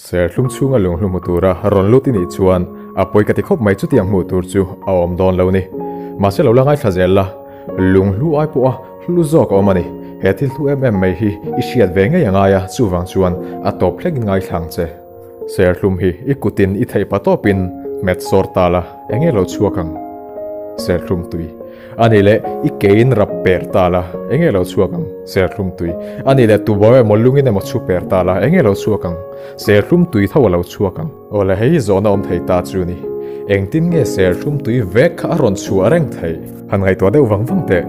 Serthlum chhunga lunghlu hmu tura rawn lut i nih chuan a pawi ka ti khawp mai chutiang hmuh tur chu a awm dawn lo ni. Mahse lo la ngaithla zel la, lunghlu ai pawha hlu zawk a awm a ni. He thil hlu em em mai hi i hriat ve ngei a ngai a, chuvang chuan a tawp hlekin ngaithla ang che. Serthlum hi i kutin i theih pa tawpin hmet sawr ta la, enge lo chhuak ang? Serthlum tui. A nih leh, i kein rap per ta la, enge lo chhuak ang? Serthlum tui. A nih leh, tubo emaw lungin emaw chhu per ta la, enge lo chhuak ang? Serthlum tui tho a lo chhuak ang. Aw le, hei hi zawhna awm thei ta chu ni. Engtin nge serthlum tui vek kha a rawn chhuah reng theih? Han ngaihtuah deuh vang vang teh.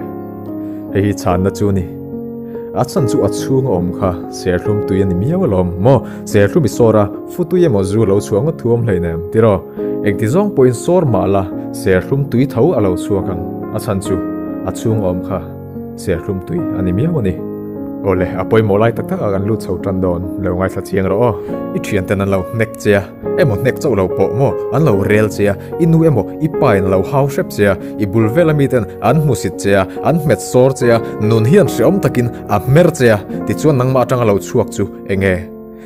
Hei hi chhanna chu ni. A chhan chu a chhung a awm kha serthlum tui a ni miau alawm. Maw, serthlum i sawr a, futui emaw zu lo chhuah ngawt thu awm hleinem, tiraw? Engti zawng pawhin sawr mah la, serthlum tui tho a lo chhuak ang. A chhan chu a chhung a awm kha serthlum tui a ni miau a ni. Awle, a pawimawh lai tak tak ah kan lut chho tan dawn, lo ngaithla chiang rawh aw. I thianten an lo hnek che a, emaw hnek chauh lo pawh maw, an lo rel che a, i nu emaw i pa in a lo hau hrep che a, i bul vela miten an hmusit che a, an hmet sawr che a, nun hian hreawm takin a hmer che a, tichuan nangmah atanga lo chhuak chu enge?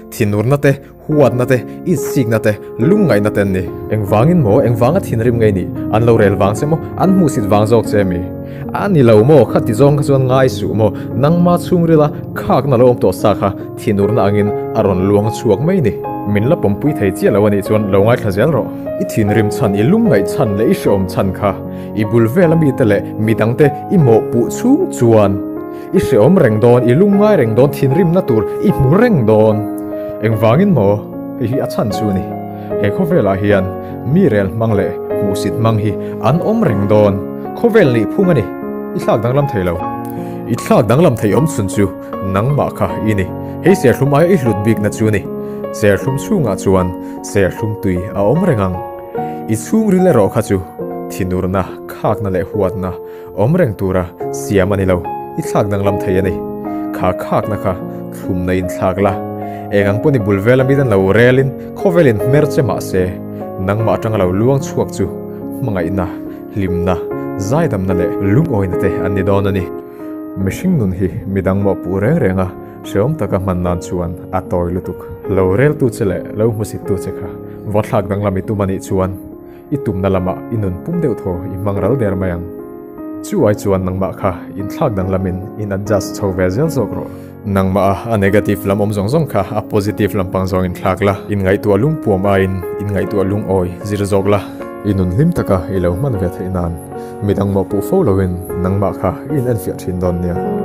Thinurna te, Huatna te, itsikna te, lungngaihna te an ni. Engvangin maw, engvanga thinrim ngei nih? An lo rel vang che maw? An hmuhsit vang zawk che mi? A ni lo maw, khati zawng kha chuan ngai suh maw? Nangma chhungrila khakna lo awm tawh sa kha thinurna angin a rawn luang chhuak mai ni. Min la pawmpui thei chiah lo a nih chuan lo ngaithla zel rawh. I thinrim chhan, i lungngaih chhan leh i hrehawm chhan kha i bul vela mite leh midangte i mawhpuh chhung chuan I hrehawm reng dawn, i lungngai reng dawn, thinrimna tur i hmu reng dawn. Engvangin maw? Hei hi a chhan chu a ni. He khawvelah hian mi rel hmang leh hmuhsit hmang hi an awm reng dawn. Khawvel nih phung a ni. I thlak danglam thei lo. I thlak danglam thei awm chhun chu nangmah kha i ni. Hei serthlum aia i hlut bikna chu a ni. Serthlum chhungah chuan serthlum tui a awm reng ang. I chhungril erawh kha chu thinurna, khakna leh huatna Awm reng tura siam a ni lo, i thlak danglam thei a ni. Kha khakna kha thlumna in thlak la. Eng ang pawh ni bul vel amit an lo relin khawvelin hmer che mah se, nangmah atanga lo luang chhuak chu hmangaihna, hlimna, zaidamna leh lungawina te an ni dawn a ni. Mihring nun hi midang mawhpuh reng reng a, hrehawm taka hman nan chuan a tawi lutuk. Lo reltu che leh lo hmusittu che kha va thlak danglam i tum a nih chuan, I tumna lamah i nun pum deuh thaw i hmang ral der mai ang. Chu ai chuan nangmah kha inthlak danglamin in adjust chho ve zel zawk rawh. Nangmah a a negative lam awm zawng zawng kha a positive lampang zawng in thlak la, in ngaihtuah lungpuam aiin in ngaihtuah lungawi zir zawk la. I nun hlim taka i lo hman ve theih nan midang mawhpuh fo loin nangmah kha i in enfiah thin dawn nia.